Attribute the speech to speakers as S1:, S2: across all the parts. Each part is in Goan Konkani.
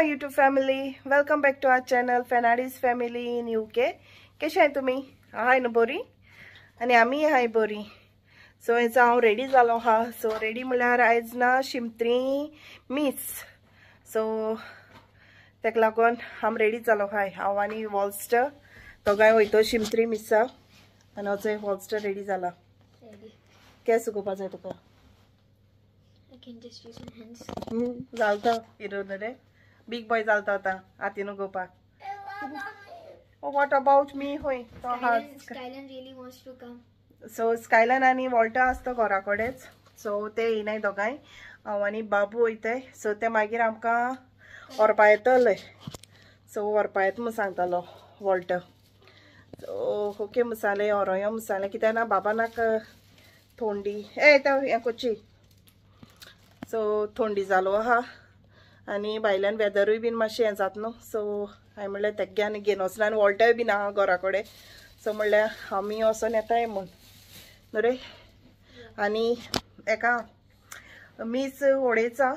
S1: YouTube family, welcome back to our channel Fernandes family in UK. कशे आहाय तुमी? आहाय न्हू बरी? आनी आमी आहाय बरी. सो हेचो हांव रेडी जालो आहा. सो रेडी म्हणल्यार आयज ना शिमत्री मीस, सो तेका लागून हांव रेडी जालो आहाय. हांव आनी वॉलस्टर दोगांय वयतो शिमत्री मिसा. आनी हाचो वॉलस्टर रेडी जाला. केस सुकोवपा जाय तुका? जालतो हिरो रे, बिग बॉय जालतो आतां हातीन उगोवपाक. What about me? होय
S2: Skyline really wants to come.
S1: So Skyline आनी वॉल्टा आसता घरा कडेच, सो ते येयनाय दोगांय. हांव आनी बाबू वयताय. सो ते मागीर आमकां व्हरपा येतले. सो व्हरपा येता म्हूण सांगतालो वॉल्टर. सो ओके म्हूण सांगलें, व्हरोया म्हूण सांगलें. कित्याक ना बाबा नाका थोंडी ए ते हें कोची. सो थंडी जालो आहा आनी भायल्यान वेदरूय बीन मातशें हें जाता न्हू. सो हांवें म्हणलें तेगे आनी घेवन वचना आनी वॉल्टय बीन आहा घरा कडेन. सो म्हणल्यार आमी वचोन येताय म्हूण न्हू रे. आनी एका मीस ओडेचा.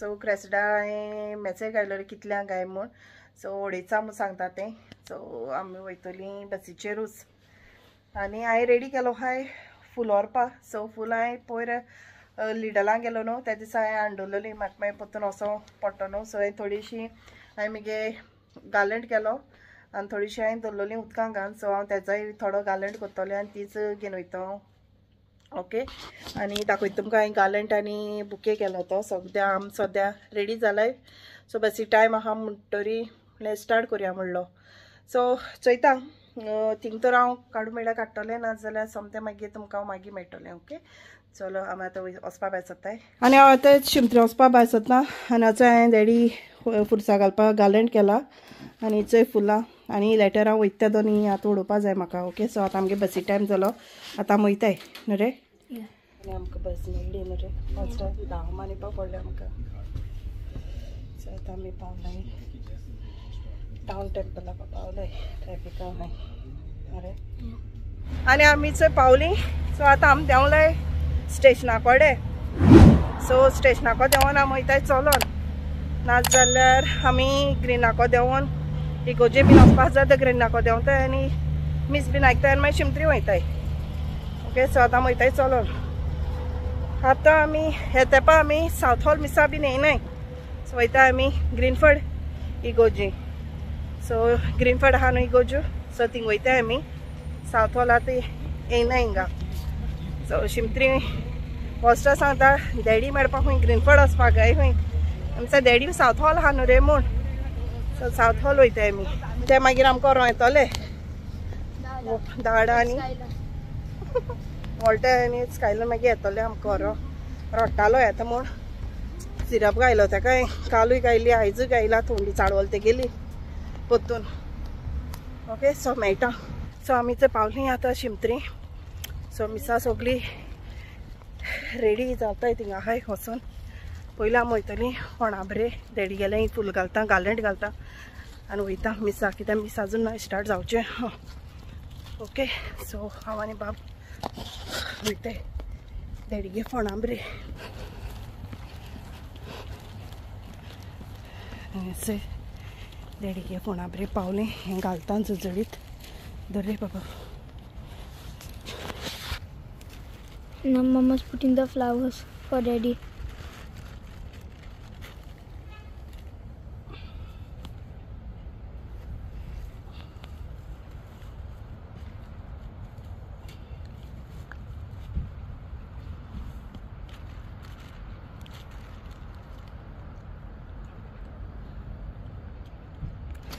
S1: सो क्रेस्डा हांवें मॅसेज घायलो रे कितल्यांक काय म्हूण. सो ओडेचा म्हूण सांगता तें. सो आमी वयतलीं बसीचेरूच. आनी हांवें रेडी केलो आहाय फुलां व्हरपाक. सो फुलां हांवें पयर लिडलां गेलो न्हू त्या दिसा हांवें हाडलेली. म्हाका मागीर परतून वचों पडटलो न्हू. सो हांवें थोडीशी हांवें मुगे गार्लंड केलो आनी थोडीशी हांवें दवरलेली उदकां घालून. सो हांव तेजोय थोडो गार्लंड करतलें आनी तीच घेवन वयता हांव. ओके, आनी दाखयता तुमकां हांवें गार्लंड आनी बुके केलो तो. सद्या आम सद्या रेडी जालाय. सो बसी टायम आहा म्हणटरी म्हणल्यार स्टार्ट करुया म्हणलो. सो चोयता थिंग तर हांव काडूं मेळ्ळ्यार काडटलें, ना जाल्यार सोमतें मागीर तुमकां हांव मागीर मेळटलें. ओके, चलो आमी आतां वचपा भायर सोदताय. आनी हांव आतां शिमत्री वचपा भायर सोदता. आनी आतां हांवें डॅडी फुरसा घालपाक गार्लंड केला आनी चोय फुलां आनी लेटर हांव वयता दोनी आतां उडोवपा जाय म्हाका. ओके, सो आतां आमगे बसी टायम जालो, आतां आमी वयताय न्हू रे. आनी आमकां बस मेळ्ळी न्हू रे. फर्स्ट 10 मानी पडले आमकां. सो आतां आमी पावलाय टावन टेम्पलाक पावलाय. ट्रॅफिका अरे आनी आमी चोय पावली. सो आतां आमी देंवलाय स्टेशना कडेन. सो स्टेशनाको देंवोन आमी वयताय चलोन, नाजाल्यार आमी ग्रिनाको देंवोन इगोजे बीन वचपा जाता. ग्रिनाको देंवताय आनी मीस बीन आयकताय आनी मागीर शिमत्री वयताय. ओके, सो आतां आमी वयताय चलोन. आतां आमी हे तेंपा आमी सावथ हॉल मिसा बीन येयनाय. सो वयताय आमी ग्रीनफर्ड इगोजी. सो ग्रीनफर्ड आहा न्हू इगोजू, सो थिंग वयताय आमी. सावथ हॉल आतां येयनाय हिंगा. सो शिमत्री वॉस्टर सांगता डॅडी मेळपाक खंय ग्रीनफर्ड वचपाक जाय खंय. आमचा डॅडी सावथ हॉल आहा न्हू रे म्हूण. सो सावथ हॉल वयताय आमी. ते मागीर आमकां व्हरोंक येतले दाडा आनी वॉल्टर आनी स्कायलर मागीर येतले आमकां व्हरोंक. रडटालो येता म्हूण सिरप घायलो तेका. कालूय गायली आयजूय गायला. थंडी चाडवल तेगेली परतून. ओके, सो मेळटा. सो आमी थंय पावली आतां शिमत्री. सो मिसा सगळी रेडी जाताय थिंगा आहाय वचोन. पयलीं आमी वयतलीं फोणाबरे. डॅडी गेले फूल घालता, गार्लंड घालता आनी वयता मिसा. कित्याक मीस आजून ना स्टार्ट जावचें. ओके, सो हांव आनी बाब वयताय डॅडीगे फोणाबरे. डॅडीगे फोणाबरे पावलें. हें घालता झुजडीत दर रे बाबा.
S2: Now Mama's putting the flowers for Daddy.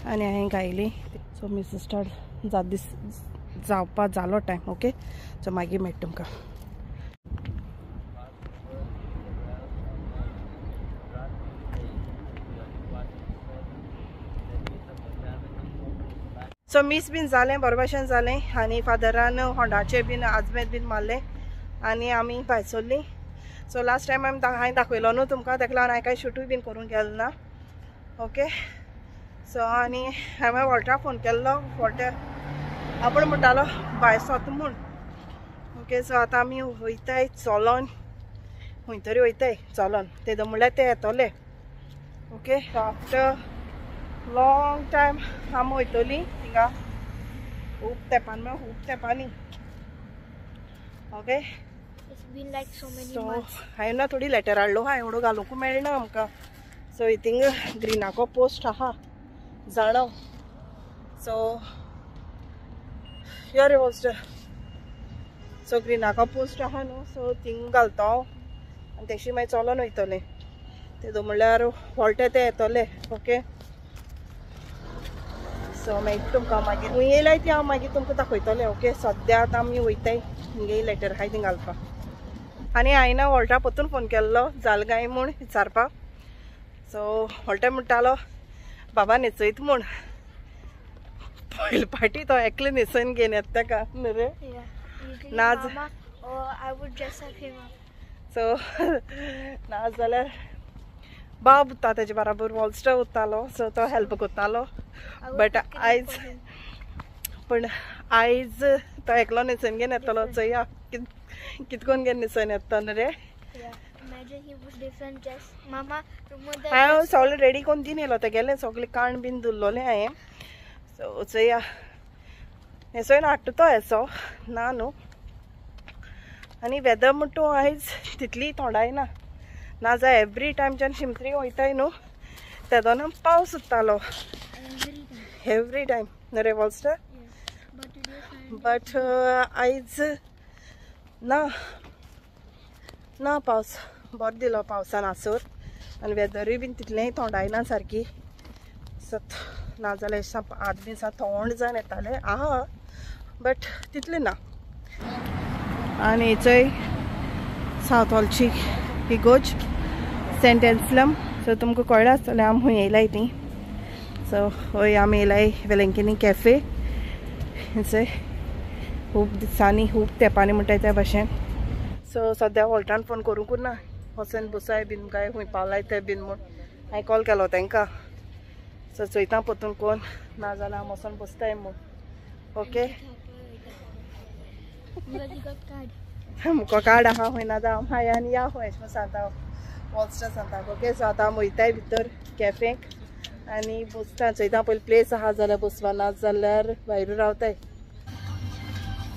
S1: आनी हांवें गायली. सो मीस स्टार्ट जात दीस जावपा जालो टायम. ओके, सो मागीर मेळटा तुमकां. सो मीस बीन जालें बरे भाशेन जालें. आनी फादरान होंडाचें बीन आजमेत बीन मारलें आनी आमी भायर सरलीं. सो लास्ट टायम आमी हांवें दाखयलो न्हू तुमकां, तेका लागून हांवें कांय शूटूय बीन करूंक गेलें ना. ओके, सो आनी हांवें वॉल्टराक फोन केल्लो. वॉल्टर आपूण म्हणटालो भायर सोत म्हूण. ओके, सो आतां आमी वयताय चलोन, खंय तरी वयताय चलोन. तेदो म्हणल्यार ते येतले. Okay, after लॉंग टायम आमी वयतली थिंगा खूब तेंपान म्हळ्यार खूब तेंपांनी. Okay
S2: It's been like so many months.
S1: हांवें ना थोडी लेटर हाडलो हा एवढो घालूंक मेळना आमकां. सो थिंग ग्रिनाको पोस्ट आहा जाणा. सो यो रे वॉस्टर. सो ग्रिनाको पोस्ट आहा न्हू सो थिंग घालता हांव आनी तेशी मागीर चलोन वयतलें. तेदो म्हणल्यार वॉल्टे ते येतले. ओके सो मागीर तुमकां मागीर खंय येयल्यार ती हांव मागीर तुमकां दाखयतलें. ओके सद्या आतां आमी वयताय मुगे लेटर आहाय ती घालपाक. आनी हांवें ना वॉल्टा परतून फोन केल्लो जाल काय म्हूण विचारपाक. सो वॉल्टा म्हणटालो बाबा न्हेसयत म्हूण. पयले पाटी तो एकले न्हेसोवन घेवन येता ताका न्हू रे. नाज सो नाजाल्यार बाब उरता तेजे बराबर वॉल्स्टर उरतालो सो तो हेल्प करतालो. बट आयज पण आयज तो एकलो न्हेसोवन घेवन येतलो. चोया कितकोन घेवन न्हेसोवन येता न्हू रे. हांवें सगळें रेडी करून दिवन येयलो तेगेलें सगळें काण बीन धुल्लोलें हांवें. सो चोया न्हेसोवन हाडटा तो येसो ना न्हू. आनी वेदर म्हणटा तूं आयज तितली थोंडाय ना. ना जाल्यार एवरी टायम जेन्ना शिमतरी वयताय न्हू तेदोना पावस उत्तालो एवरी टायम न्हू रे वॉल्स्टर. बट आयज ना ना पावस बरो दिलो पावसान आसर. आनी वेदरूय बीन तितलेंय थोंडायना सारकी. सो नाजाल्यार आठ बीन सा थोंड जावन येतालें आहा बट तितलें ना. आनी चोय सावथ हॉलची इगोज सेंट एन्सलम. सो तुमकां कळ्ळें आसतलें आमी खंय येयलाय ती. सो हय आमी येयलाय वेलंकिनी कॅफे. चोय खूब दिसांनी खूब तेंपांनी म्हणटाय त्या भाशेन. सो सद्या वॉल्टान फोन करूंक ना वचून बसाय बीन काय खंय पावलाय ते बीन म्हूण हांवें कॉल केलो तांकां. सो चोयता परतून कोण ना जाल्यार हांव वचोन बसताय म्हूण. ओके मुको कार्ड आहा खंय ना जाल्यार हांव आनी या खंय अशें म्हूण सांगता वॉल्स्टर सांगता. ओके सो आतां आमी वयताय भितर कॅफेक आनी बसता. चोयता पयलीं प्लेस आहा जाल्यार बसपा ना जाल्यार भायर रावताय.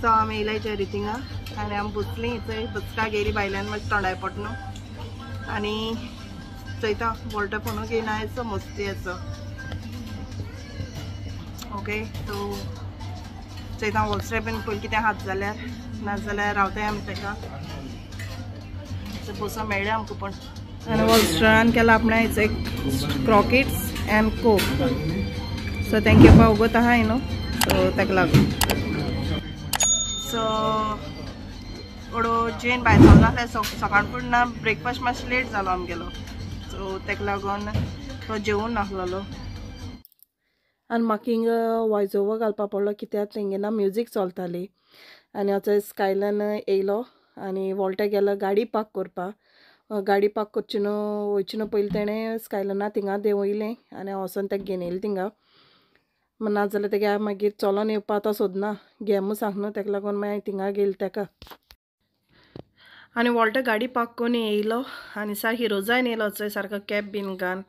S1: सो आमी येयलाय चेरी थिंगा आनी आमी बसलीं चोय बसका गेली भायल्यान मातशें तोंडाय पडट न्हू. आनी चोयता वॉल्टर फोनू घेयना येसो मस्ती येसो. ओके सो चोयता वॉल्स्टर बीन पयलीं कितें हात जाल्यार ना जाल्यार रावताय आमी ताका. बसून मेळ्ळें आमकां पण. आनी वॉल्स्टरान केला आपणें एक क्रॉकेट्स एंड कोक. सो तेंकां घेवपा उगत आहाय न्हू सो ताका लागून. सो ओडो जेन भायर सरलो जाल्यार सकाळ फुडें ना ब्रेकफास्ट मातसो लेट जालो आमगेलो. सो ताका लागून तो जेवून नासलेलो. आनी म्हाका हिंगा वॉयस ओवर घालपा पडलो कित्याक तेंगे ना म्युजीक चलताली. आनी आतां स्कायलन येयलो आनी वॉल्टा गेलो गाडी पार्क करपाक. गाडी पार्क करची न्हू वयची न्हू पयलीं तेणें स्कायलना थिंगा देंवयलें आनी हांव वचोन ताका घेवन येयलें थिंगा. नाजाल्यार तेगे मागीर चलोन येवपा तो सोदना घे म्हूण सांग न्हू ताका लागून मागीर थिंगा गेल ताका. आनी वॉल्टा गाडी पार्क करून येयलो आनी सारको हिरोजायन येयलो चोय सारको कॅब बीन घालून.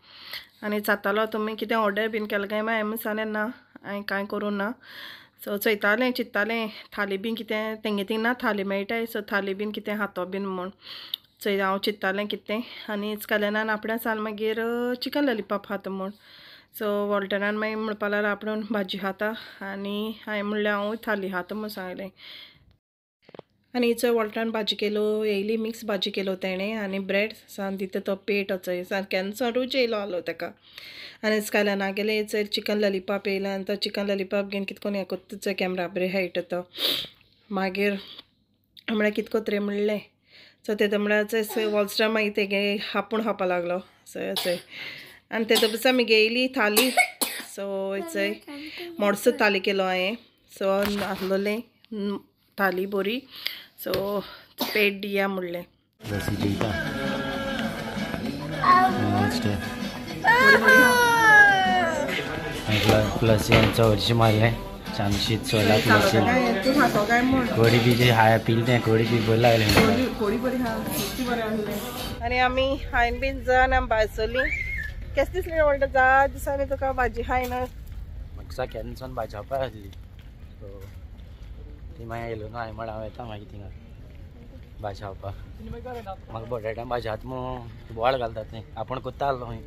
S1: आनी जातालो तुमी कितें ऑर्डर बीन केलें काय मागीर हांवें सांगलें ना हांवें कांय करूं ना. सो चोयतालें चिंत्तालें थाली बीन कितें तेंगे थिंग ना थाली मेळटाय सो थाली बीन कितें हातो बीन म्हूण चोय हांव चिंत्तालें कितें. आनी स्कायलनान आपणें सांगलें मागीर चिकन लॉलीपॉप खाता म्हूण. सो वॉल्टरान मागीर म्हणपाक लागलो आपूण भाजी खाता आनी हांवें म्हणलें हांवूय थाली खाता म्हूण सांगलें. आनी चोय वॉल्टरान भाजी केलो येयली मिक्स भाजी केलो तेणें आनी ब्रेड सान दिता तो पेट चोय सारक्यान रूच येयलो आहलो ताका. आनी स्कायलना गेलें चोय चिकन लॉलीपॉप येयलें आनी तो चिकन लॉलीपॉप घेवन कितें करून हें करता चोय कॅमरा बरें हेळटा तो. मागीर म्हळ्यार कितें कोत रे म्हणलें. सो तेदो म्हळ्यार चोय वॉल्स्टर मागीर तेगे आपूण खावपा लागलो. सो चोय आनी तेदो दिसा आमी घेयली थाली. सो चोय मोडसो थाली केलो हांवें. सो आहलोलें थाली बरी. सो पेट दिया म्हणलें.
S3: प्लस मारलें सामशी चोयला प्लस कोडी बी जे हाय पिल तें कोडी बी बरें लागलें.
S1: आनी आमी हांवें बीन जावन आमी भायर सरलीं. केस दिसलें वॉल्टर जा दिसांनी तुका भाजी खाय ना
S3: म्हाका केन्ना भाजी खावपाक आसली सो ती मागीर येयलो ना म्हण हांव येता मागीर थिंगा भाजी खावपाक. म्हाका बटाट्या भाजी हात म्हूण बोवाळ घालता तें आपूण कोत्ता आहलो खंय.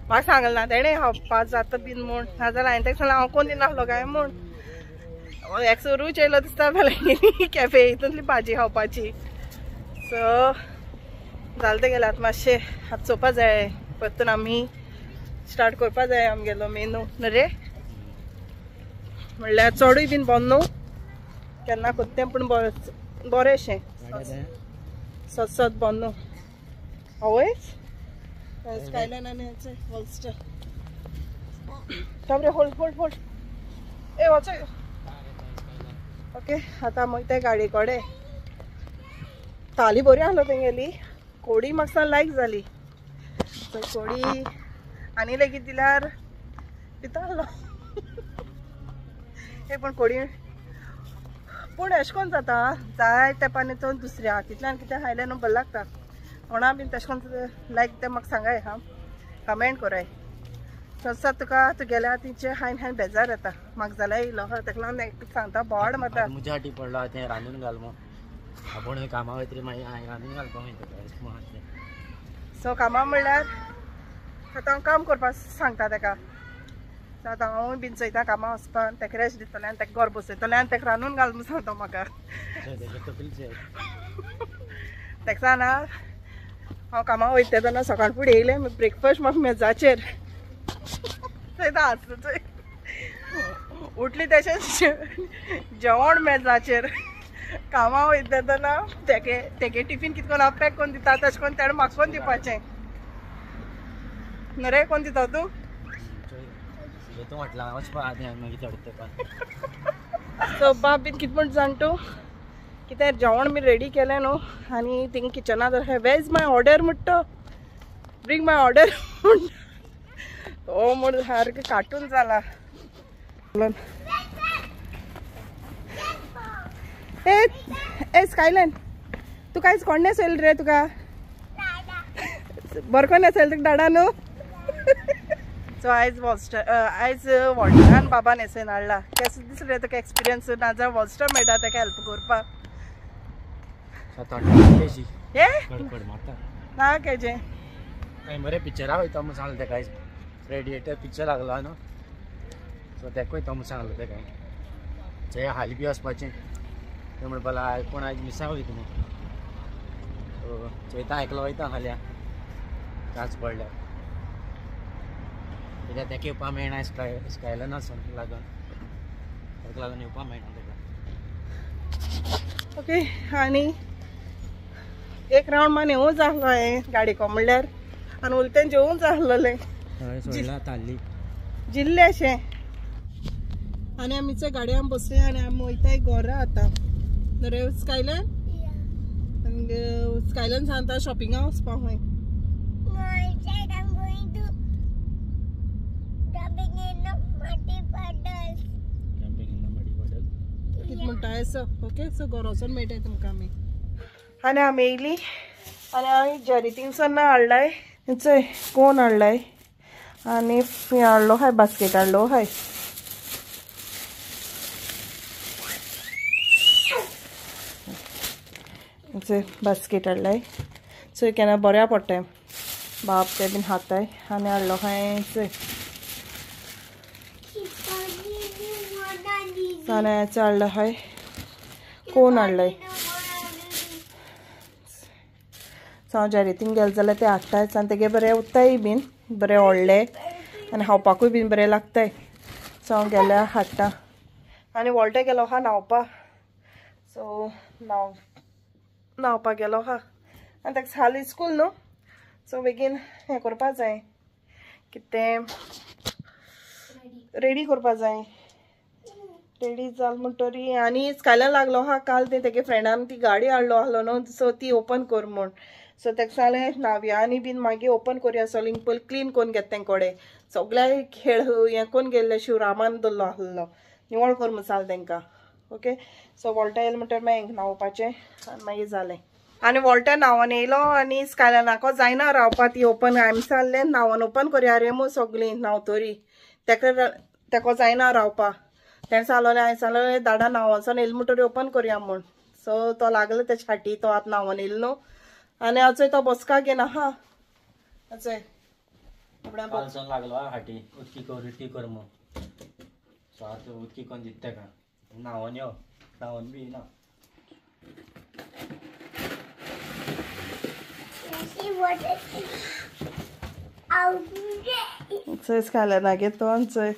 S1: म्हाका सांगलें ना तेणें खावपा जाता बीन म्हूण, नाजाल्यार हांवें ताका सांगलें हांव कोण दिनासलो काय म्हूण. एक रूच येयलो दिसता बेलांगिनी कॅफे हितूंतली भाजी खावपाची. सो जालें तें गेल्यात मातशें आतां चोवपा जाय परतून आमी स्टार्ट करपा जाय आमगेलो मेनू न्हू रे. म्हणल्यार चडूय बीन बंद न्हू केन्ना कोत्तें पूण बरेंशें सत सत बंद न्हू. आवयच स्कायलायन आनी वॉलस्टर रे होल्ड होल्ड होल्ड ए वचो. ओके आतां मागीर ते गाडये कडेन थाली बरी आहलो तेंगेली कोडी म्हाका लायक जाली. सो कोडी आनी लेगीत दिल्यार पिता आहलो. हे पण कोडी पूण एशें कोन्न जाता जाय तेंपान तो दुसऱ्या हातींतल्यान कितें खायलें न्हू बरें लागता. कोणा बीन तशें कोन्न लायक तें म्हाका सांगाय हा कमेंट कराय. सदसां तुका तुगेल्या हातीचें खायन खायन बेजार येता. म्हाका जाल्यार येयलो आहा तेका लागून सांगता बोड मारता.
S3: म्हज्या हाटी पडलो तें रांदून घाल म्हूण आपूण कामां वयतरी मागीर हांवें रांदून घालपाक वयता.
S1: सो कामां म्हणल्यार आतां हांव काम करपाक सांगता तेका. सो आतां हांवूय बीन चोयता कामां वचपाक तेका रेस्ट दितलें आनी तेका घर बसयतलें आनी तेका रांदून घाल म्हूण सांगता म्हाका. तेका सांग हांव कामां वयता तेन्ना सकाळ फुडें येयलें ब्रेकफास्ट म्हाका मेजाचेर चोयता आसता चोय उठली तशेंच जेवण मेजाचेर. कामां वयता तेन्ना तेगे तेगे टिफीन कितें करून हांव पॅक करून दिता तशें करून तेणें म्हाका कोन्न दिवपाचें न्हू रे. कोण दिता तूं? सो बाब बीन कितें म्हण जाण तूं कितें जेवण बी रेडी केलें न्हू आनी थिंग किचना जर वेज माय ऑर्डर म्हणटा ब्रींग माय ऑर्डर म्हणटा तो म्हण सारकें काटून जाला. ए ए स्कायलैंड तूं कांयच कोण न्हेसयलें रे तुका बरें कोण न्हेसयलें तुका डाडा न्हू. सो आयज वॉलस्टर आयज वॉल्टरान बाबा न्हेसयन हाडला. केसो दिसलें रे तुका एक्सपिरियन्स नाजाल्यार वॉलस्टर मेळटा तेका हेल्प करपाक. हे ना केजें
S3: बरें पिक्चरा वयता म्हूण सांगलें तेका. रेडिएटर पिक्चर लागला न्हू सो तेका वयता म्हूण सांगलें तेका. जे हाली बी वचपाचें तें म्हणपाक लागलो कोण आयज मिसां वयता म्हूण. सो चोयता एकलो वयता फाल्यां चान्स पडल्यार कित्याक तेका येवपा मेळना स्कायलायन आसा लागून तेका लागून येवपा मेळना तेका.
S1: ओके आनी एक रावंड मान येवूं जाल्लो हांवें गाडयेको म्हणल्यार आनी उलतें जेवूं जाल्लें जिल्लें अशें. आनी आमीच्या गाडयान बसले आनी आमी वयताय घरा आतां न्हू रे स्कायलायन. आनी स्कायलायन सांगता शॉपिंगा वचपाक खंय. कितें म्हणटा सो ओके सो घरा वचोन मेळटाय तुमकां आमी. आनी आमी येयली आनी हांवें जेरी थिंगसान हाडलाय चोय कोन हाडलाय आनी हें हाडलो हाय बास्केट हाडलो हाय. चोय बास्केट हाडलाय चोय केन्ना बऱ्या पडटाय बाप ते बीन खाताय. आनी हाडलो हांवें चोय चण्याचो हाडलो हाय कोन हाडलाय. सो हांव जेरी थिंग गेलें जाल्यार ते हाडटायच आनी तेगे बरें उत्ताय बीन बरें व्हडलें आनी खावपाकूय बीन बरें लागताय. सो हांव गेल्यार हाडटा. आनी वॉल्टे गेलो आहा न्हांवपा. सो न्हांवपाक गेलो आहा आनी ताका हाली स्कूल न्हू सो बेगीन हें करपा जाय कितें रेडी करपा जाय. रेडी जाल म्हणटरी आनी स्कायलायन लागलो आहा काल तें तेगे फ्रेंडान ती गाडी हाडलो आहलो न्हू सो ती ओपन कर म्हूण. सो ताका सांगलें न्हावया आनी बीन मागीर ओपन करुया सगळीं पयलीं क्लीन करून घेता तें कडेन सगळ्या खेळ हें करून गेल्ले शिवरामान दवरलो आहलो निवळ कर म्हूण सांगलें तेंकां. ओके सो वॉल्टा येयलें म्हणटकीर मागीर न्हांवपाचें आनी मागीर जालें. आनी वॉल्टा न्हांवन येयलो आनी स्कायलानाको जायना रावपा ती ओपन. हांवें सांगलें न्हांवन ओपन करया रे मू सगळीं न्हांवतरी तेका तेको जायना रावपा. तेणें सांगलें हांवें सांगलें दाडा न्हांवोन येयलो म्हणटरी ओपन करया म्हूण. सो तो लागलो तेच्या फाटी तो आतां न्हांवन येयलो न्हू आनी अजय तो बसका घेना हा अजय
S3: कालसून लागलो फाटी उदकी कर उदकी कर म्हूण. सो आतां उदकी करून दिता तेका न्हांवन यो न्हांवन बी येना.
S1: चोय स्कायलानागे तो आनी चोय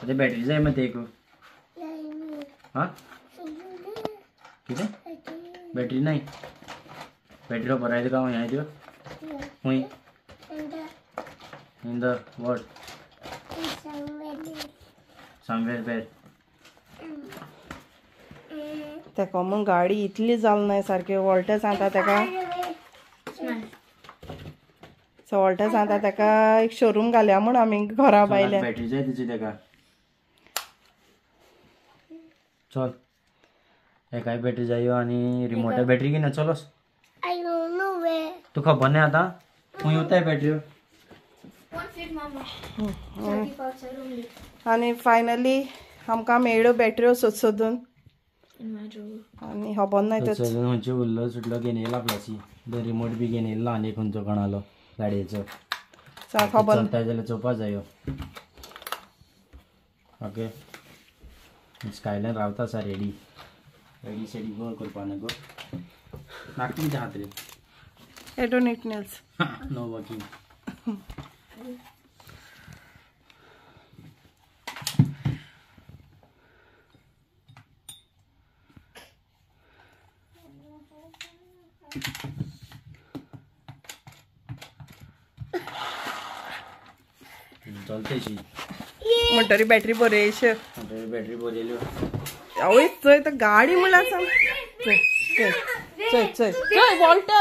S3: आतां बॅटरी जाय मरे एक. हां कितें बॅटरी नाही? बॅटरी खबर आहा तुका खंय त्यो? खंय in the what somewhere where?
S1: तेका म्हूण गाडी इतली जाल ना सारकी. वॉल्टे सांगता तेका सो वॉल्टे सांगता तेका एक शोरूम घालया म्हूण आमी घरा भायल्यान.
S3: बॅटरी जाय तिची तेका. चल एकाय बॅटरी जायो आनी रिमोटा बॅटरी घेना. चलोस तुका खबर न्ही आतां खंय उरताय बॅटरी.
S1: आनी फायनली आमकां मेळ्ळ्यो बॅटऱ्यो सोद सोदून आनी खबर ना
S3: खंयचे उरलो सुटलो घेवन येयला प्लासी रिमोट बी घेवन येयलो आनी खंयचो कोणालो गाडयेचो
S1: खबर
S3: चलता जाल्यार चोवपा जायो. ओके स्कायलान रावता आसा रेडी रेडी सेडी गोल करपा न्हू गो. नाक कितें आहा रे?
S1: I don't need nails.
S3: No working. चलते
S1: म्हणटरी बॅटरी बरी
S3: बॅटरी बरी येयल्यो.
S1: आवय चोय तर गाडी म्हणल्यार चोय चोय चोय चोय चोय वॉल्टा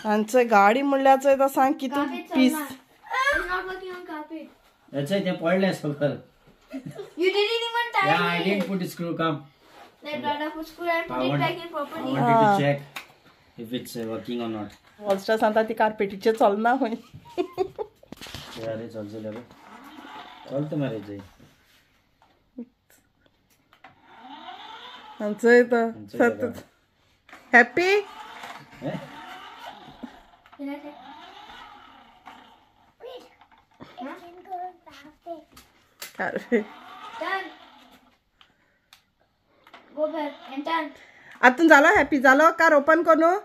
S1: आनी चोय गाडी म्हणल्यार चोय तो सांग कितू पीस.
S3: तें पडलें सकयल.
S2: You didn't even tie
S3: Yeah, I didn't put screw. Come.
S2: Let Dada put screw and put it back in properly.
S3: I wanted to check if it's working or not.
S1: Volta सांगता ती कार्पेटीचेर चलना खंय.
S3: अरे चलचें रे चलता मरे चोय.
S1: आनी चोय तो हॅप्पी. आतून जालो हॅप्पी जालो कार ओपन करून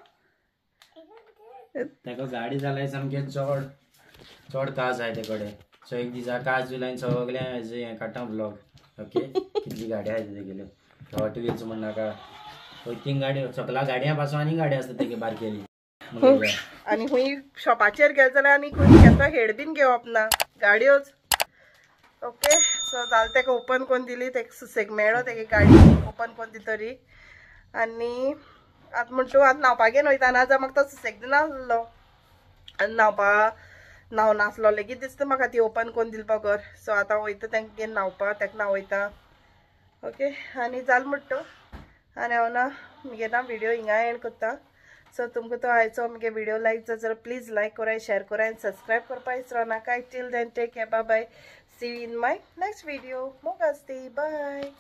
S3: तेका गाडी जाल्यार सामकें चड चड काज आहाय ते कडेन. सो एक दिसा काज दिला आनी सगळें हें काडटा ब्लॉग. ओके कितली गाडी आहाय तेगेल्यो हॉट व्हील्स म्हण नाका तीन गाडी सकला गाडयां पासून आनी गाडी आसता तेगे बारकेली.
S1: आनी खंय शॉपाचेर गेले जाल्यार आनी खंय केन्ना हेड बीन घेवप ना गाडयोच. ओके सो जालें तेका ओपन करून दिली तेका सुसेग मेळ्ळो तेगे गाडी ओपन करून दितरी. आनी आतां म्हण तूं आतां न्हांवपाक घेवन वयता ना जाल्यार म्हाका तो सुसेग दिनासलो आनी न्हांवपा न्हांव नासलो लेगीत दिसता म्हाका ती ओपन करून दिली बगर. सो आतां वयता तेंका घेवन न्हांवपा तेका न्हांवयता. ओके आनी जालें म्हणटा तूं आनी हांव ना मुगे ना व्हिडियो हिंगा एंड करता. सो तुमकां तो आयचो मुगे व्हिडियो लायक जाता जाल्यार प्लीज लायक कराय शेअर कराय आनी सबस्क्रायब करपा विसरो नाका. Till then take care, bye bye, see you in my next video. मोग आसती, बाय.